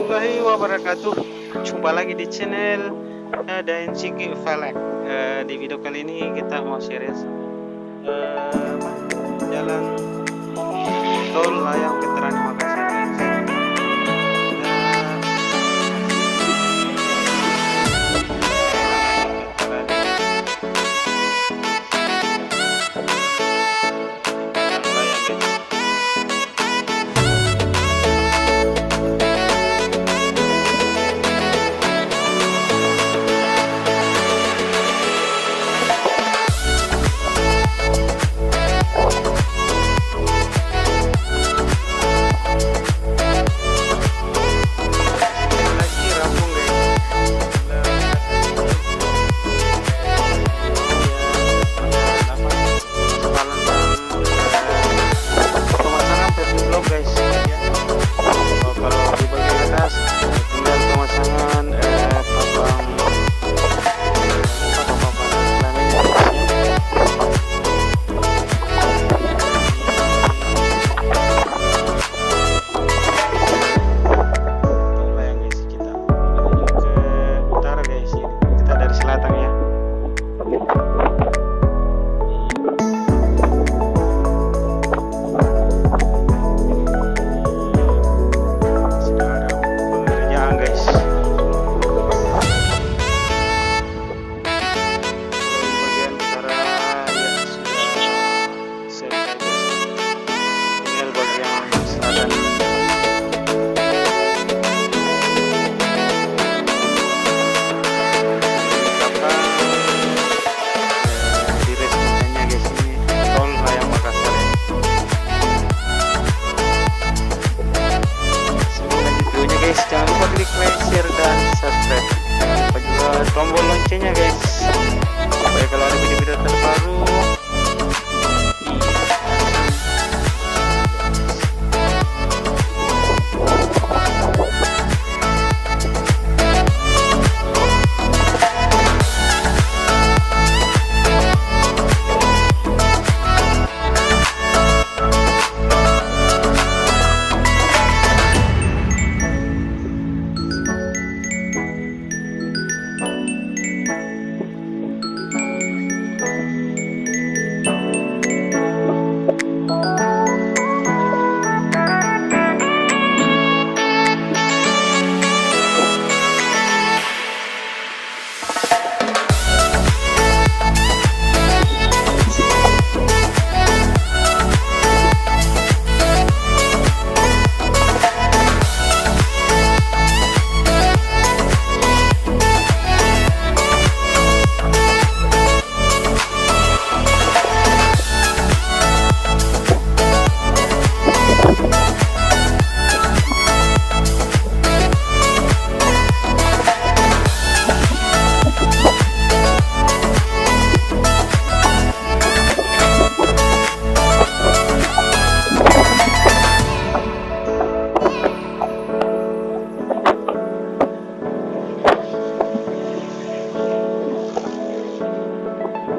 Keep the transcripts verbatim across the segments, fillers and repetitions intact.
Warahmatullahi wabarakatuh. Jumpa lagi di channel, eh, Daeng Siki Vlog. Eh, di video kali ini kita mau share, eh, jalan tol layang Veteran Makassar. Pemasangan paving blok, guys. Oh, kalau di bagian atas, tinggal pemasangan, eh, papan, apa, papan, namanya, guys, ya. Bayang, guys, kita menuju ke utara, guys, ya. Kita dari selatan, ya. Sudah ada pengerjaan, guys. Bagian utara, ya, sudah selesai, guys. Tinggal bagian selatan. Kapan, eh, diresmikannya, guys, ini tol Layang Makassar, ya. Sebelum lanjut videonya, guys, jangan lupa klik like, share, dan subscribe. Jangan lupa juga tombol loncengnya, guys, supaya kalau ada video-video terbaru,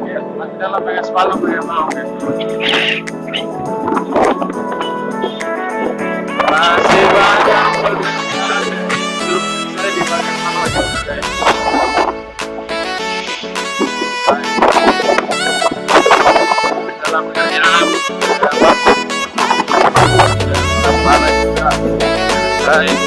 Ya, masih dalam pengaspal apa ya, mau ya? Masih banyak perbedaan. Saya di bagian mana aja, guys? Dalam kerjaan, dalam, dalam mana juga. Baik.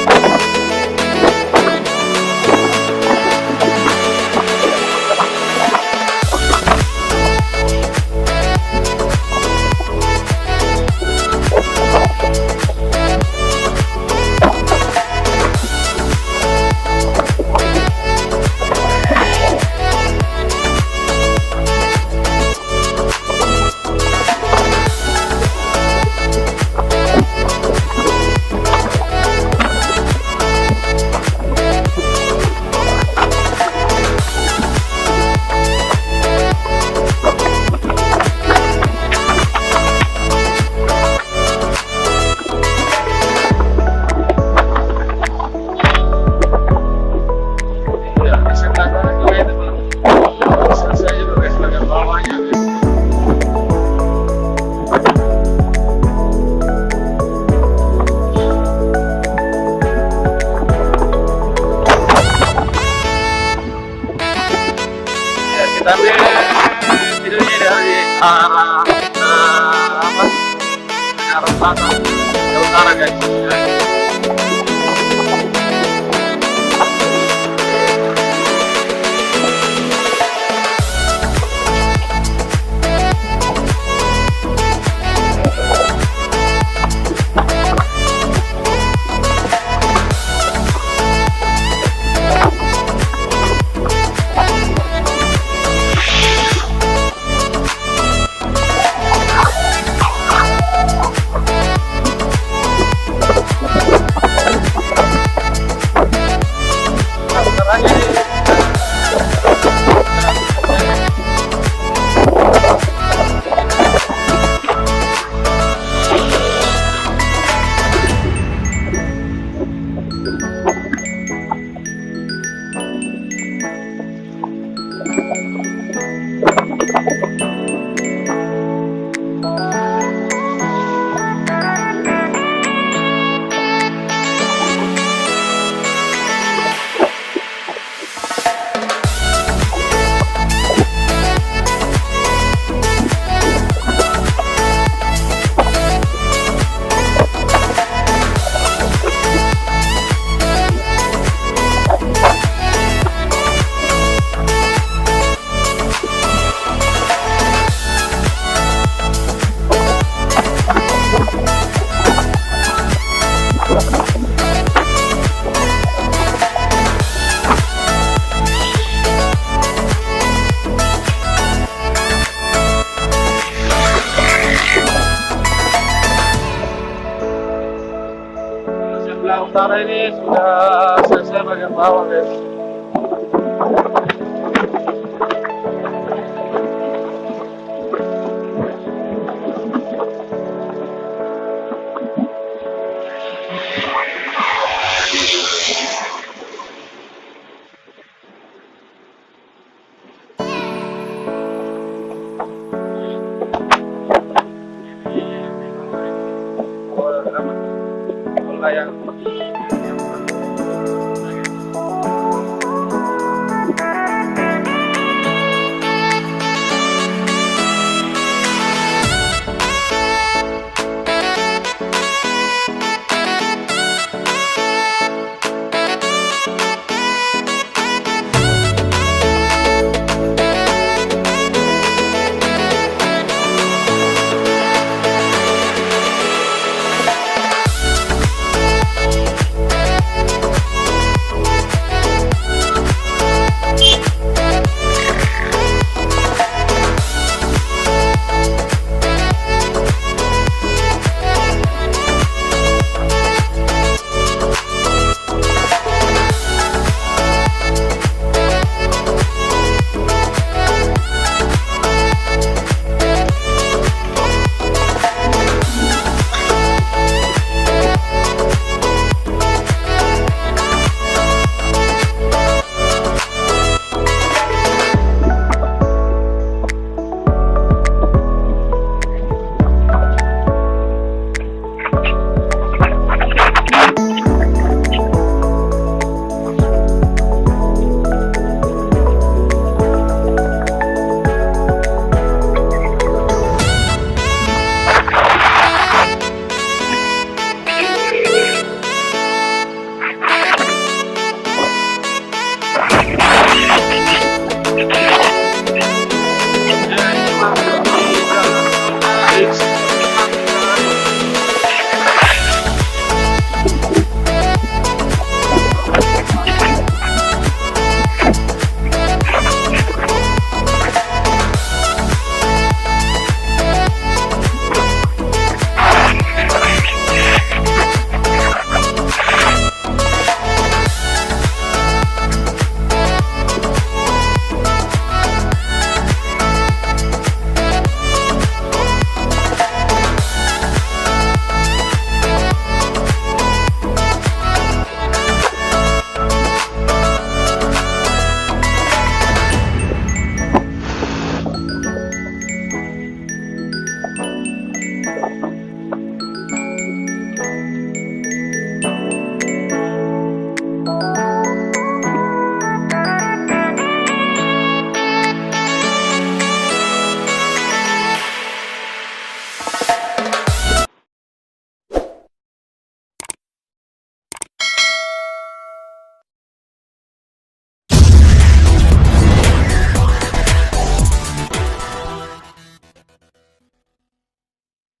Selatan, Jawa Utara, guys. Sebelah utara ini sudah selesai bagian bawah, guys.